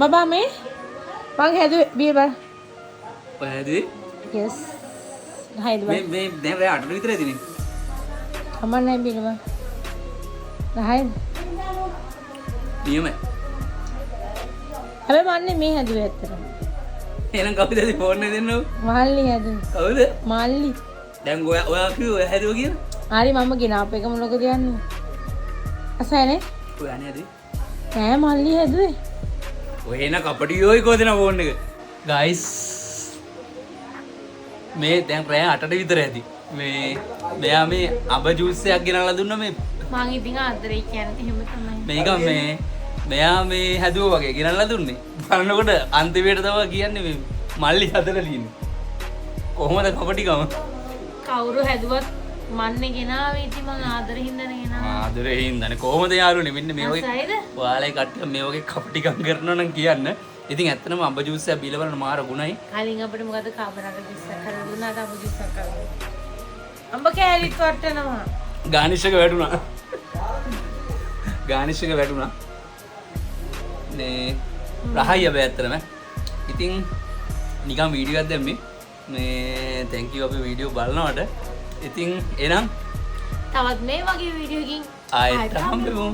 බබා, මේ මං හැදුවේ, බිය බා. ඔය හැදුවේ? Yes. රහයිද බා? මේ මේ දැන් රෑ 8ට විතර ඇතිනේ. කමක් නැහැ, බිය බා. රහයිද? නියමයි. හැබැයි මන්නේ මේ හැදුවේ ඇත්තටම. එහෙනම් කවුද ඇති ෆෝන් එක දෙන්නව? මල්ලි හැදුවේ. කවුද? මල්ලි. දැන් ඔයා ඔයා කිව්වේ ඔයා හැදුවා කියලා. හරි, මම ගෙනාපු එක මොකද යන්නේ? අසයිනේ. ඔයා නේ හැදුවේ. නෑ, මල්ලි හැදුවේ. ඔය එන කපටියෝයි කොහෙද ෆෝන් එක? ගයිස්, මේ දැන් රෑ 8ට විතර ඇති. මේ මෙයා මේ අඹ ජූස් එකක් ගෙනල්ලා දුන්නා මේ. මං ඉතින් ආදරේ කියන්නේ එහෙම තමයි. මේක මේ මෙයා මේ හැදුවා වගේ ගෙනල්ලා දුන්නේ. බලනකොට අන්තිමේට තමයි කියන්නේ මේ මල්ලි හදලා තියෙන්නේ. කොහොමද කපටිකම? කවුරු හැදුවත් මන්නේ ගෙනාවේ, ඉතින් මං ආදරේ හින්දානේ ගෙනාවේ. ආදරේ හින්දානේ. කොහොමද යාළුවනේ, මෙන්න මේ වගේ අසයිද? ඔයාලා කට්ටිය මේ වගේ කපටිකම් කරනවා නම් කියන්න. ඉතින් ඇත්තටම අඹ ජූස් එක බීලා බලන මාර ගුණයි. කලින් අපිට මොකද කාබරක ජූස් එකක් හදලා දුන්නා, අද අඹ ජූස් එකක් හදලා. අඹ කෑලිත් වටනවා. ගානිෂ් එක වැටුණා. ගානිෂ් එක වැටුණා. මේ රහයි හැබැයි ඇත්තටම. ඉතින් නිකන් වීඩියෝ එකක් දැම්මේ. මේ thank you අපි වීඩියෝ බලනවට. ඉතින් එහෙනම් තවත් මේ වගේ වීඩියෝ එකකින් ආයෙත් හම්බෙමු.